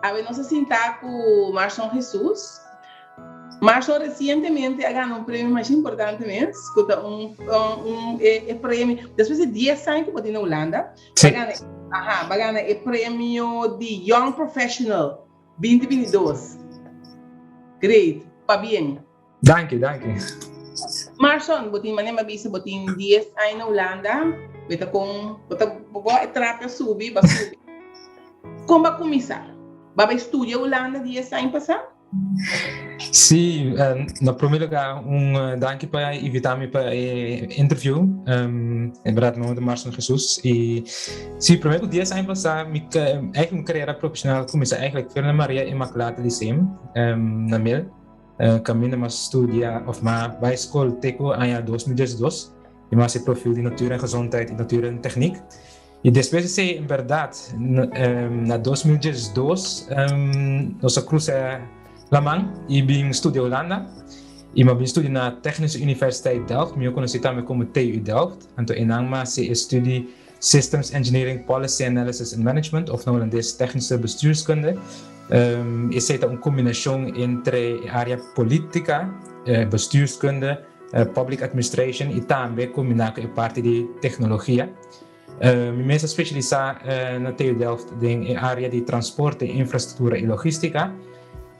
Awe nos a sinta ku Marson Jesus. Marson resientemente a gana un premio mas importante mes, ku ta un, un, e, e premio, despues di 10 aña ku bo tin na Hulanda, Sí. ba gana, aha, ba gana e premio di Young Professional 2022. Great, pabien. Danki, danki. Marson, bo tin manera bisa bo tin 10 aña na Hulanda, bo ta kon, bo ta bo e trapia subi, ba subi. Kon ba kuminsá? Ba bai studia Hulanda 10 aña pasá? Sí, na promé lugá un danki pa invitá mi pa e interview. En bèrdat mi nomber ta Marson Jesus i sí, promé ku 10 aña pasá mi eigenlijk mi karera profeshonal kuminsá eigenlijk for na Maria Immaculata Lyceum na Mil. Kaminda m'a studia of m'a bai skol te ku aña 2012 i m'a hasi profiel di Natuur en Gezondheid i Natuur en Techniek. I despues di esei en bèrdat na 2012 nos a krusa laman i bin studia Hulanda i m'a bin studia na Technische Universiteit Delft, mihó konosí tambe komo TU Delft. Anto einan m'a hasi e studi Systems Engineering, Policy Analysis and Management, of na Hulandes Technische Bestuurskunde. Esei ta un kombinashon entre e área polítika, bestuurskunde, public administration i tambe kombiná ku e parti di teknologia. Mi mes a spesialisá na TU Delft den e área di transporte, infrastruktura i logístika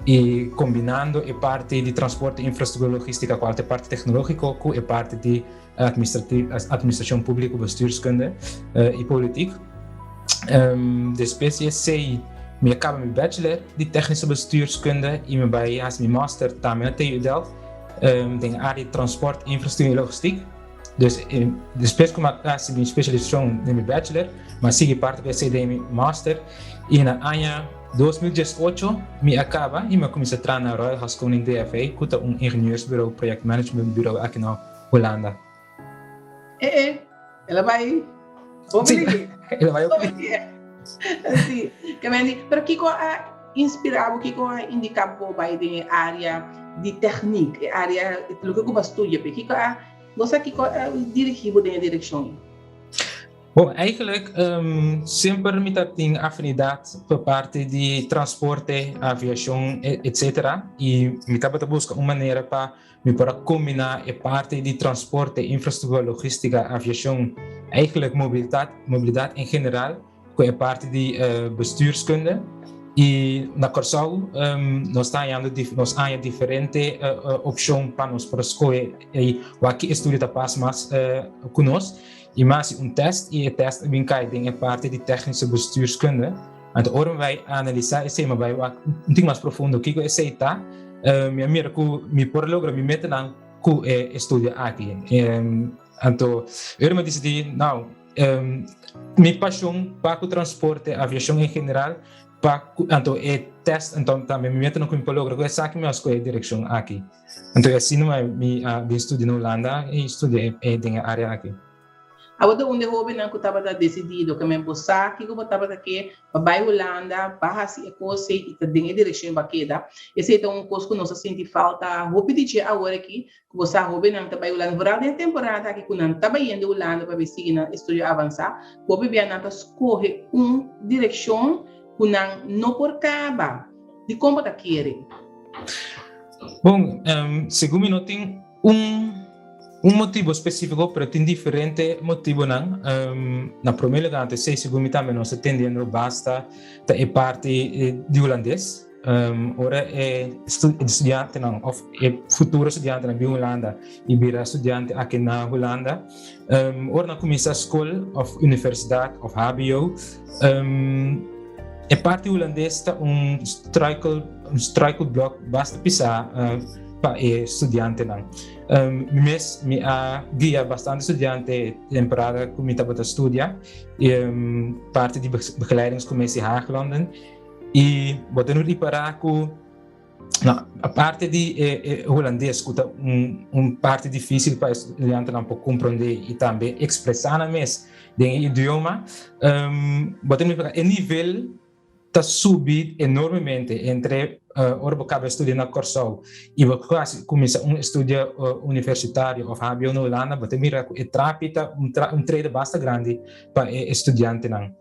i kombinando e parti di transporte, infrastruktura i logístika kual ta e parti teknológiko ku e parti di Administrashon Públiko, Bestuurskunde i Politiek. Despues di esei mi a kaba mi bachelor di Technische Bestuurskunde i mi bai hasi mi master tambe na TU Delft den área di transport, infrastruktura i logistiek. Dus despues ku mi a hasi mi spesialisashon den mi bachelor, mi a sigui parti ku esei den mi master i na aña 2018 mi a kaba i mi a kuminsá traha na Royal Haskoning DFA ku ta un ingenieursbureau, projectmanagementbureau aki na Hulanda. Eh eh, el a bai hopi lihe. El a bai hopi lihe. Sí, ke men di, pero kiko a inspirá bo, kiko a indiká bo bai den e área di tèknik, e área loke ku bo a studia p'e? Kiko a, bo sa kiko a dirigí bo den e direkshon ei? Bon, eigenlijk semper mi ta tin afinidat pa parti di transporte, aviashon, etcetera, i mi tabata buska un manera pa Mi por a kombiná e parti di transporte, infrastruktura, logístika, aviashon, eigenlijk mobilitat, mobilidat en general ku e parti di bestuurskunde. I na Kòrsou nos ta hañando nos haña diferente opshon pa nos por skohe ei wak ki estudio ta pas mas ku nos. I mi a hasi un tèst i e tèst a bin kai den e parti di technische bestuurskunde. Anto ora mi bai analisá esei, mi bai wak un tiki mas profundo kiko esei ta, mi a mira ku mi por logra mi metanan ku e estudio aki. Anto ora mi a disidí, nau, mi pashon pa ku transporte, aviashon en general, pa ku, anto e tèst anto tambe mi metanan ku mi por logra ku esaki mi a skohe e direkshon aki. Anto asina mi a bin studia na Hulanda i studia den e área aki. Abo ta un di e hóbennan ku tabata desidido ke men bo sa kiko bo tabata ke pa bai Hulanda, pa hasi e kos ei i ta den e direkshon bo a keda. Esei ta un kos ku nos a sinti falta hopi di dje awor aki, ku bo sa hóbennan ta bai Hulanda, foral den e temporada aki ku nan ta bayendo Hulanda pa bai sigui nan estudio avansá, ku hopi bia nan ta skohe un direkshon ku nan no por kaba. Dikon bo ta kere? Bon, segun mi no tin Un un motibo spesífiko, pero tin diferente motibonan. Na promé lugar, anto esei segun mi tambe nos ta tendiendo basta ta e parti di hulandes. Ora e studiantenan òf e futuro studiantenan bin Hulanda i bira studiante aki na Hulanda, ora nan kuminsá skol òf universidat òf hbo, e parti hulandes ta un struikel un struikelblok basta pisá. Pa e studiantenan. Mi mes mi a guia bastante studiante temporada ku mi tabata studia, parti di begeleidingscommissie Haaglanden i bo ta no ripará ku no aparte di e hulandes ku ta un parti difísil pa e studiantenan por komprondé i tambe ekspresá nan mes den e idioma, bo ta ripará e nivel ta subi enormemente entre ora bo kaba studia na Kòrsou i bo kasi kuminsá un estudio universitario òf hbo na Hulanda, bo ta mira ku e trapi ta un trede basta grandi pa e estudiantenan.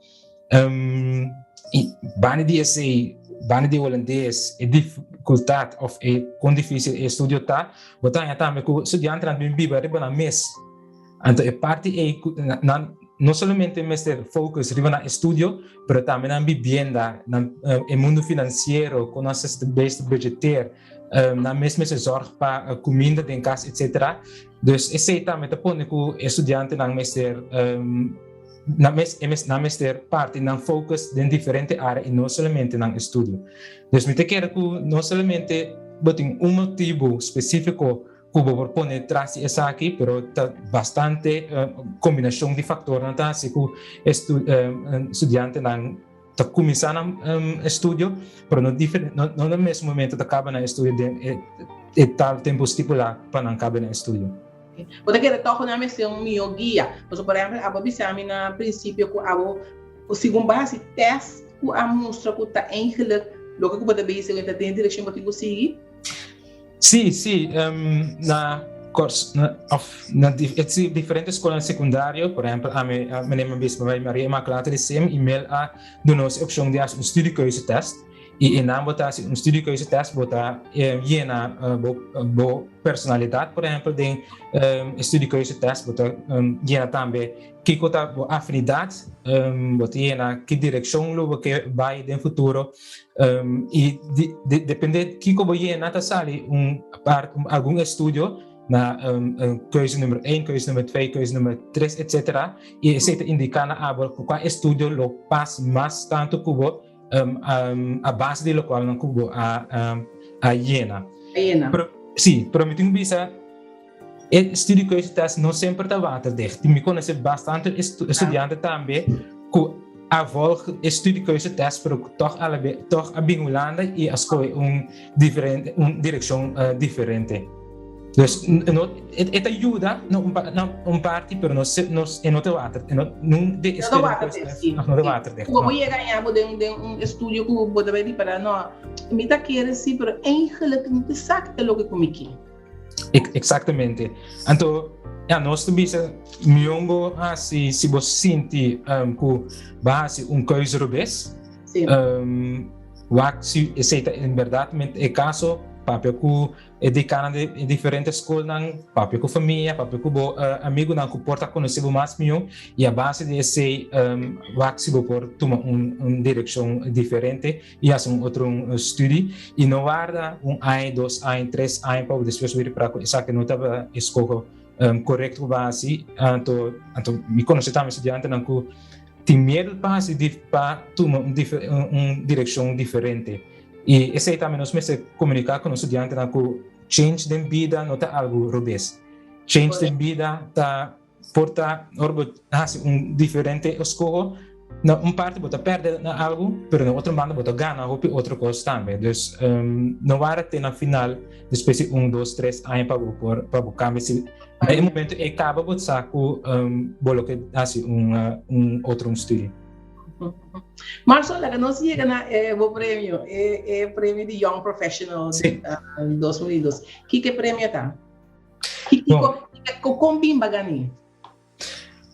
I banda di esei, banda di hulandes, e dificultad of e con dificil e estudio ta, bo ta haña tambe cu studiantenan bin biba riba nan mes. Anto e parti ei cu nan no solamente mester focus riba nan estudio, pero tambe nan bibienda, nan e mundo financiero, con nan sa bezig ta budgeteer, nan mes mester zorg pa cuminda den cas, etcetera. Dus esei tambe ta pone cu e studiantenan mester nan mes e mes nan mester parti nan focus den diferente area y no solamente nan estudio. Dus mi ta kere cu no solamente bo tin un motibo specifico cu bo por pone tras di esaki, pero ta bastante combinacion di factornan ta haci cu studiantenan ta cuminsa nan estudio, pero no no na mes momento ta caba nan estudio den e tal tempo stipula pa nan caba nan estudio. Bo ta kere tòg ku nan mester un mihó guia. Pasobra, por ehèmpel, abo a bisa mi na prinsipio ku abo segun bo a hasi tèst ku a mustra ku ta eigenlik loke ku bo ta bezig ta den e direkshon ku bo tin ku sigui. Sí, sí. Na kors, na, of na e diferente skolnan sekundario, por ehèmpel, ami meneer mi a bisa pa Maria Immaculata Lyceum i Mel a duna nos e opshon di hasi un studiekeuzetest. I einan bo ta hasi un studiekeuzetest, bo ta yena bo bo personalidat, por ehèmpel, den e studiekeuzetest, bo ta yena tambe kiko ta bo afinidat, bo ta yena ki direkshon lo bo ke bai den futuro. I depende kiko bo yena ta sali un part, algun estudio na keuze nummer 1, keuze nummer 2, keuze nummer 3, etcetera. I esei ta indiká na abo ku kua estudio lo pas mas tantu ku bo a base di lokualnan ku bo a yena. A yena. Pero, si, pero mi tin ku bisa e studiekeuzetest no semper ta waterdicht. Mi konosé bastante estudiante tambe ku a volg e studiekeuzetest pero ku tòg alabe tòg a bin Hulanda i a skohe un diferente un direkshon diferente. Dus no e ta yuda na un na un parti pero no no e no ta water e no nun de No ta waterdicht, si. No ta waterdicht, no. Bo yega aña bo den den un estudio ku bo ta bai ripará no mi ta kere si pero eigenlijk no ta sa ki ta loke ku mi ke. Exactamente. Anto, ja, nos ta bisa, mihó bo hasi si bo sinti um, ku bo hasi un keuze robes. Sí. Um, wak si esei ta en berdad e kaso, papia ku e dekana di e diferente skolnan, papia ku famia, papia ku bo uh, amigunan ku por ta konosé bo mas mihó i a base di esei um, wak si bo por tuma un, un direkshon diferente. I hasi un otro studie i no warda un aña, dos aña, tres aña pa bo despues wiri pra ku esaki no tabata e skoho korekto pa bo hasi. Anto anto mi konosé tambe studiantenan ku tin miedu pa hasi pa tuma un un direkshon diferente. I esei tambe nos mester komuniká ku nos studiantenan ku change den bida no ta algu robes. Change den bida ta Por ta ora bo hasi un diferente eskoho, na un parti bo ta pèrdè na algu, pero na otro banda bo ta gana hopi otro kos tambe. Dus no wara te na final despues di un, dos, tres aña pa bo por pa bo kambia. Si na e momento ei kaba bo sa ku bo lo ke hasi un un otro un studio. Marcel, laga nos yega na e bo premio, e e premio di Young Professional Sí. 2002. Kiko e premio ta? Kiko, kiko, kon bin ba gani?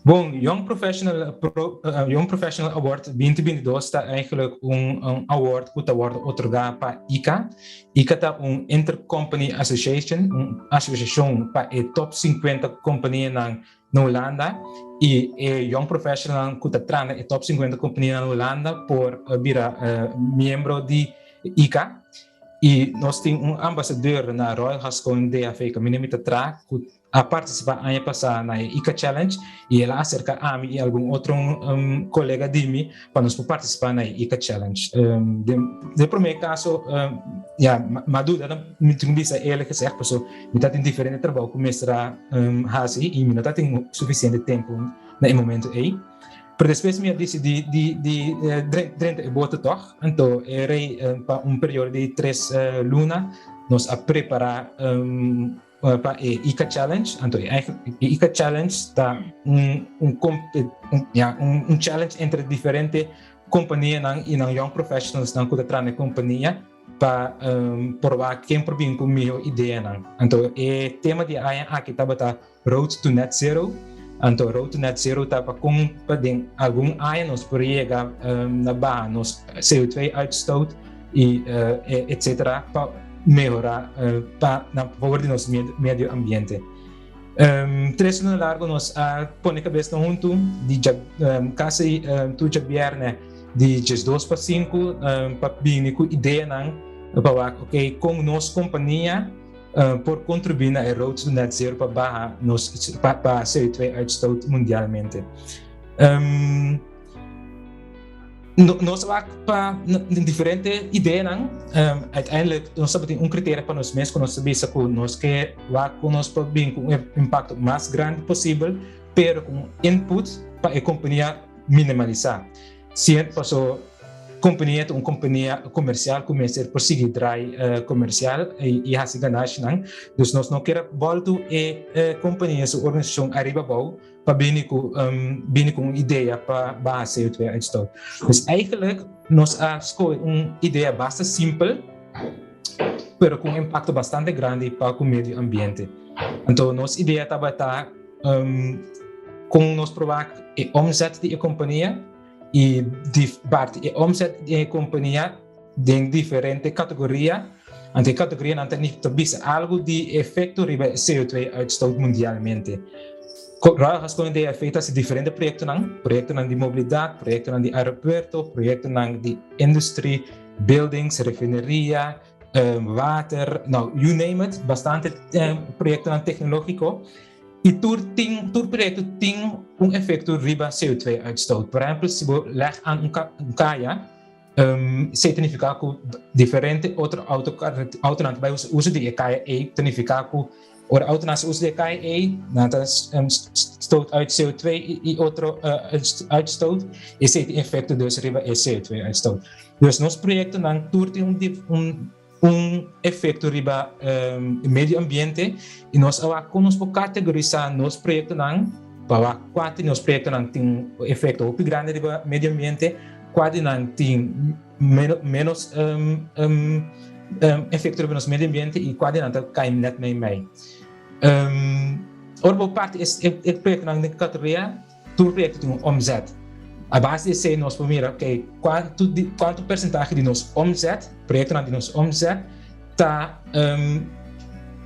Bon, Young Professional, Pro, uh, Young Professional Award 2022 ta eigenlijk un, un award ku ta worden otorgá pa ICA. ICA ta un Intercompany Association, un asosiashon pa e top 50 kompanianan na Hulanda i e Young Professionalnan ku ta traha na e top 50 kompanianan na Hulanda por bira uh, miembro di ICA. I nos tin un ambasador na Royal Haskoning DAV kaminda mi ta traha ku a partisipá aña pasá na e ICA Challenge i el a aserká ami i algun otro kolega di mi pa nos por partisipá na e ICA Challenge. Den e promé kaso ya m'a duda mi tin ku bisa eerlijk gezegd pasobra mi ta tin diferente trabou ku mester a hasi i mi no ta tin sufisiente tempu na e momento ei. Pero despues mi a disidí di di drenta e boto tòg. Anto e rei pa un periodo di tres luna nos a prepará pa e ICA Challenge. Anto e ICA Challenge ta un un ya un challenge entre diferente kompanianan i nan young professionalsnan ku ta traha na e kompania pa proba ken por bin ku mihó ideanan. Anto e tema di e aña aki tabata Road to Net Zero. Anto Road to Net Zero ta pa kon pa den algun aña nos por yega na baha nos CO2 uitstoot. i etcetera pa mehorá pa na favor di nos medio ambiente. 3 luna largo nos a pone kabesnan huntu di kasi tur djabièrnè di 12 pa 5 pa bini ku ideanan pa wak ok kon nos kompania por kontribuí na e road to net zero pa baha nos pa CO2 uitstoot mundialmente. Nos a wak pa diferente ideanan. Uiteindelijk nos tabatin un criterio pa nos mes ku nos ta bisa ku nos ke wak ku nos por bin ku un impacto mas grandi posibel, pero ku un input pa e kompania minimalisá. Sier paso kompania ta un kompania komersial ku mester por sigui drai komersial i hasi ganashinan. Dus nos no kier a bòltu e kompania su organisashon ariba abou pa bini ku bini ku un idea pa baha CO2 uitstoot. Dus eigenlijk nos a skohe un idea basta simpel, pero ku un impakto bastante grandi pa ku medio ambiente. Anto nos idea tabata kon nos por wak e omzet di e kompania i di parti e omzet di e kompania den diferente kategoria. Anto e kategorianan ta bisa algu di efekto riba e CO2 uitstoot mundialmente. Royal HaskoningDHV ta hasi diferente proyektonan, proyektonan di mobilidat, proyektonan di aeropuerto, proyektonan di industrie, buildings, refineria, water, nou you name it, bastante proyektonan teknologiko. I tur tin, tur proyekto tin un efekto riba CO2 uitstoot. Por ehempel, si bo leg aan un kaya, Esei ta nifiká ku diferente otro outo outonan ta bai usa uso di e kaya ei, ta nifiká ku ora outonan hasi uso di e kaya ei, nan ta stoot uit CO2 i otro uitstoot, esei tin efekto dus riba e CO2 uitstoot. Dus nos proyektonan tur tin un un efekto riba e medio ambiente i nos a wak kon nos por kategorisá nos proyektonan pa wak kua di nos proyektonan tin un efekto hopi grandi riba medio ambiente, kua di nan tin ménos efekto riba nos medio ambiente i kua di nan ta kai nèt meimei. Ora bo parti e proyektonan den kategoria, Tur proyekto tin un omzet. A base di esei nos por mira, ok, kuantu di kuantu persentahe di nos omzet, proyektonan di nos omzet, ta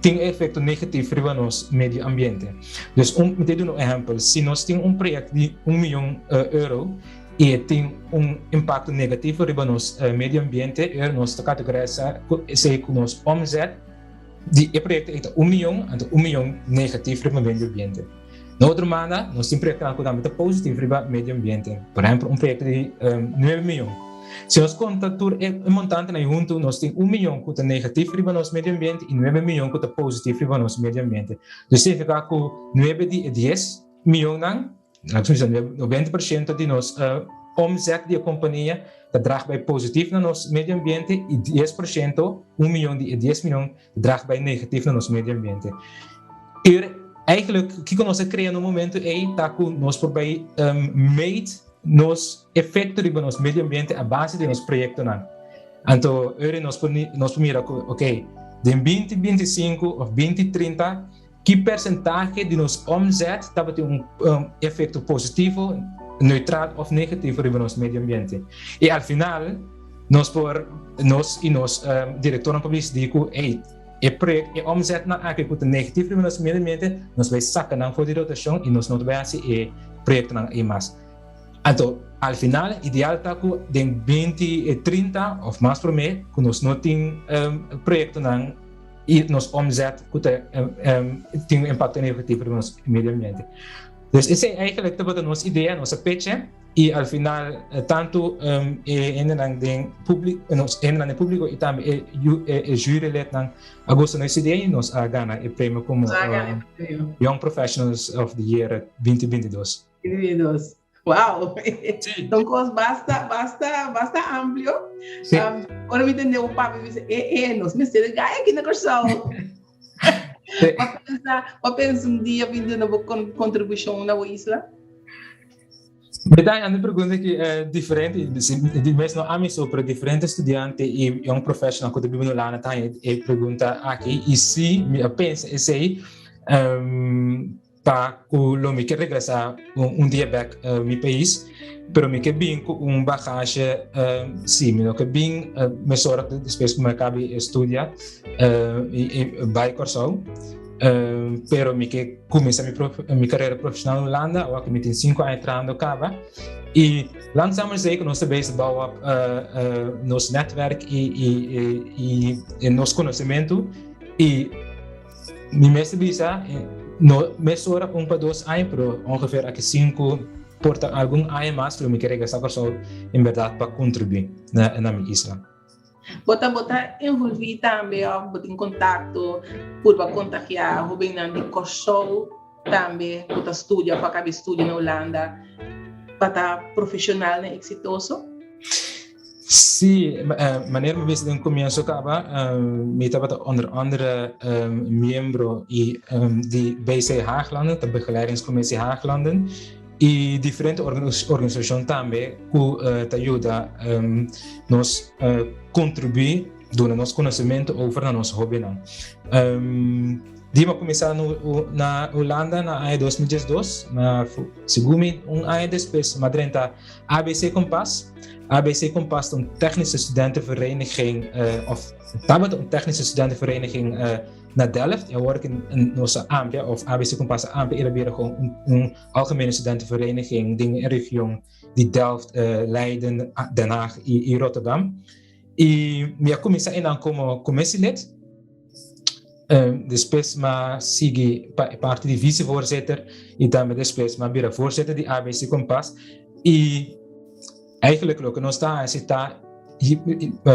tin e efekto negatief riba nos medio ambiente. Dus un, mi ta duna un ehèmpel, si nos tin un proyekto di un miyon euro i e tin un impakto negativo riba nos medio ambiente, e nos ta kategorisá esei ku nos omzet di e proyekto ei ta un miyon, anto un miyon negatief riba medio ambiente. Na otro banda, nos tin proyektonan ku tambe ta positief riba medio ambiente. Por ehempel, un proyekto di nuebe miyon. Si nos konta tur e montantenan ei huntu, nos tin un miyon ku ta negatief riba nos medio ambiente i nuebe miyon ku ta positief riba nos medio ambiente. Dus signifiká ku nuebe di e dies miyonnan, laga nos bisa 90% di nos omzet di e kompania ta drag bai positief na nos medio ambiente i 10%, un miyon di e dies miyon, draag bij negatief na nos medio ambiente. Er, eigenlijk, kiko nos a krea na un momento ei ta ku nos por bai meet nos efecto riba nos medio ambiente a base di nos proyectonan. Anto, eur nos por, nos por mira ku, ok, den 2025 of 2030, ki percentahe di nos omzet tabatin un efecto positivo, neutral of negativo riba nos medio ambiente. I al final, nos por, nos i nos directornan por disidí ku, hey, e proyecto, e omzetnan aki ku ta negativo riba nos medio ambiente, nos bai saka nan for di rotacion i nos no ta bai hasi e proyectonan ei mas. Anto, al final, ideal ta ku den 2030 of mas promé ku nos no tin proyectonan i nos omzet ku ta tin un impakto negativo riba nos medio ambiente. Dus esei eigenlijk tabata nos idea, nos a peche i al final tantu e hendenan den públiko, nos hendenan den públiko i tambe e e jurylidnan a gusta nos idea i nos a gana e premio komo Young Professionals of the Year 2022. 2022. Wow. Sí. Don cos basta, basta, basta amplio. Sí. Ora mi tende un papi dice, nos mester de gai aki na Kòrsou. Sí. Pa pensa, pa pensa un dia bin duna bo contribucion na bo isla? Berdad, ando pregunta ki diferente, di mes no ami so, pero diferente studiante i young professional ku ta biba na Hulanda ta haña e pregunta aki. I si, mi a pensa esei. pa ku lo mi ke regresá un dia bèk mi pais, pero mi ke bin ku un bagage, sí, mi no ke bin mesora despues ku mi a kabi studia i bai Kòrsou, pero mi ke kuminsá mi karera profeshonal na Hulanda, awor ku mi tin sinku aña trahando kaba, i langzaam maar zeker nos ta bezig bou op nos nètwèrk i nos konosementu i Mi mester bisa, no mesora un pa dos aña, pero ongeveer aki sinku, por ta algun aña mas lo mi ke regresa Kòrsou en bèrdat pa kontribuí na mi isla. Bo ta bo ta envolví tambe òf bo tin kontakto purba kontagiá hóbennan di Kòrsou tambe ku ta studia òf a kaba di studia na Hulanda pa ta profeshonalnan eksitoso? Sí, manera mi bisa den comienzo caba, mi tabata onder andere miembro y di BC Haaglanden, ta Begeleidingscommissie Haaglanden, y diferente organisacion tambe cu ta yuda nos contribui, duna nos conocimento over na nos hobennan. Di mi a cuminsa na Hulanda na aña 2012, na segun mi un aña despues mi a drenta ABC Kompas. ABC Kompas ta un technische studentenvereniging, uh, of tabata un technische studentenvereniging uh, na Delft. Y awor nos a amplia, of ABC Kompas a amplia, y bira gewoon un, un algemene studentenvereniging den e region di Delft, uh, Leiden, Den Haag y, y Rotterdam. Y mi a cuminsa innan como commissielid. Um, despues ma sigui pa e parti di vicevoorzitter y tambe despues ma bira voorzitter di ABC Kompas. Y eigenlijk loke nos ta haci ta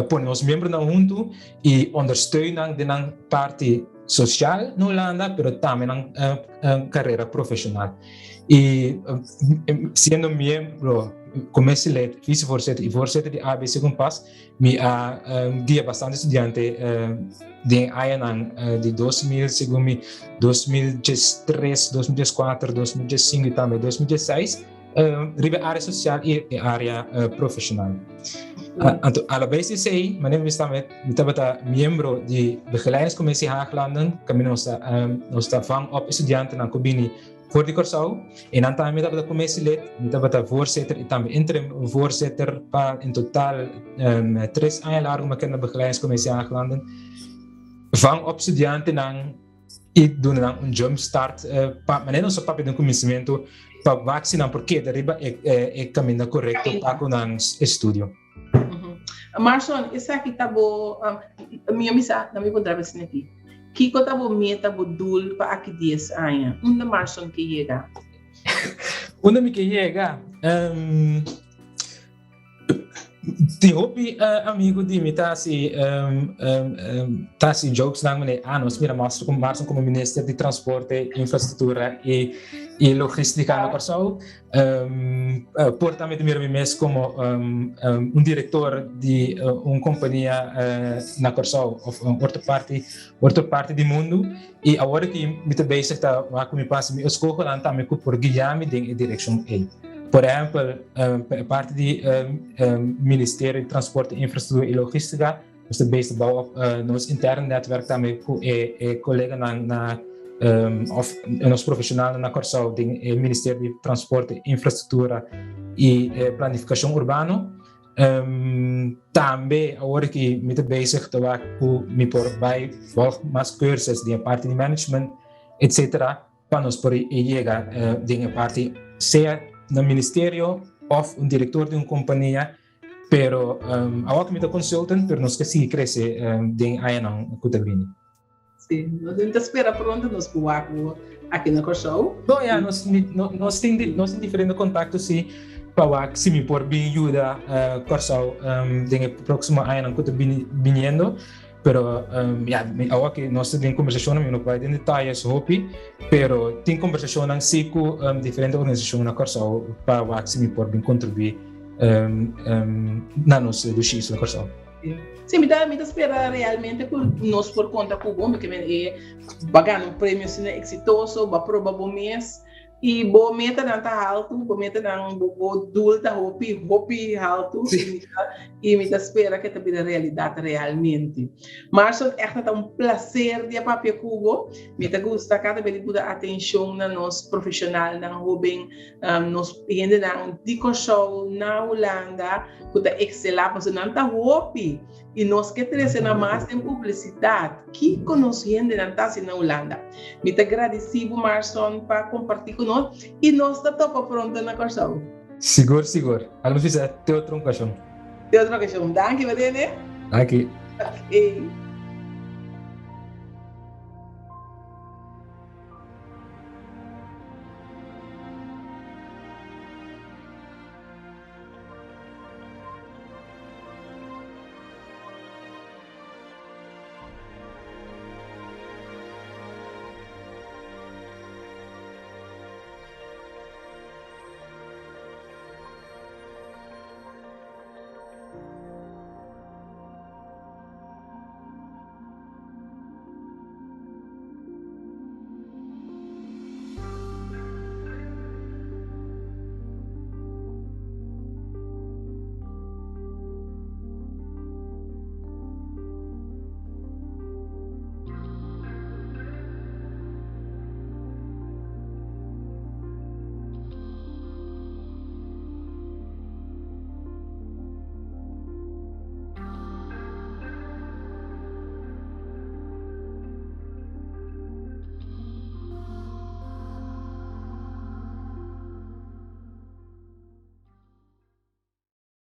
pone nos miembronan huntu y ondersteun nan den nan parti social na Hulanda, pero tambe nan uh, carrera profesional. Y siendo miembro, commissielid, vicevoorzitter y voorzitter di ABC Kompas, Mi a guia bastante studiante den añanan di 2000, segun mi, 2013, 2014, 2015 y tambe 2016, riba e área social y e área profesional. Anto, a la vez esei, manera mi bisa tambe, mi tabata miembro di Begeleidingscommissie Haaglanden, kaminda nos ta, nos ta vang op e studiantenan ku bini For di Kòrsou, e nan tambe tabata commissielid, mi tabata voorzitter y tambe interim voorzitter pa in total tres aña largo mi a keda na begeleidingscommissie Haaglanden. Vang op studiantenan y duna nan un jump start pa manera nos a papia den kuminsamentu pa wak si nan por keda riba e kaminda korekto pa ku nan estudio. Marson, esaki ta bo, mi a bisa, na mi puntra bes aki. Kiko ta bo meta, bo doel pa aki dies aña? Unda Marson ke yega? Unda mi ke yega? Um, tin hopi amigo di mi ta hasi um, um, um, ta hasi jokes nan mane, ah, nos mira Marson, Marson como minister di transporte, infrastructura y, y logística na Kòrsou. Um, por tambe te mira mi mes como um, um, un director di uh, un compania uh, na Kòrsou of un otro parti, otro parti di mundo. Y awor ki mi ta bezig ta wak mi pasa mi escogenan tambe ku por guia mi den e direccion ei. Por ehempel, um, parte di um, um, Ministerio di Transporte, Infrastructura y Logística, nos ta bezig bouw op uh, nos intern netwerk tambe ku e, e coleganan na um, of nos profesionalnan na Kòrsou den e Ministerio di Transporte, Infrastructura y eh, Planificacion Urbano. Um, tambe awor ki mi ta bezig ta wak ku mi por bai volg mas cursus den e parti di management, etc. Pa nos por yega den e parti sea na ministerio of un director di un compania. Pero um, awor ku mi ta consultant, pero nos ke sigui krese um, den añanan ku ta bini. Sí, nos ta spera pronto nos por wak aki na Kòrsou. No, ja, nos, no, nos tin, nos tin diferente kontakto sí pa wak si mi por bin yuda uh, Kòrsou um, den e próksimo añanan ku ta bini, biniendo. Pero um, ja, awor ku nos ta den konversashonnan, mi no bai den detalles hopi, pero tin konversashonnan sí ku um, diferente organisashon na Kòrsou pa wak si mi por bin kontribuí um, um, na nos dushi isla Kòrsou. Sí, mi ta, mi ta spera realmente ku nos por konta ku bo, mi ke men e ba gana un premio asina eksitoso, ba proba bo mes. I bo metanan ta haltu, bo metanan, bo, bo doel ta hopi, hopi haltu. I mi ta spera ku e ta bira realidat realmente. Marson, ègt ta un plaser di a papia ku bo. Mi ta gusta kada bes di pone atenshon na nos profeshonalnan hóben, nos hendenan di Kòrsou na Hulanda ku ta ekselá, pasobra nan ta hopi. I nos ke trese nan mas den publisidat. Kiko nos hendenan ta hasi na Hulanda? Mi ta gradisí bo Marson pa kompartí ku nos i nos ta topa pronto na Kòrsou. Sigur sigur. Al nos bisa te otro okashon. Te otro okashon. Danki Marlene. Danki. Oké.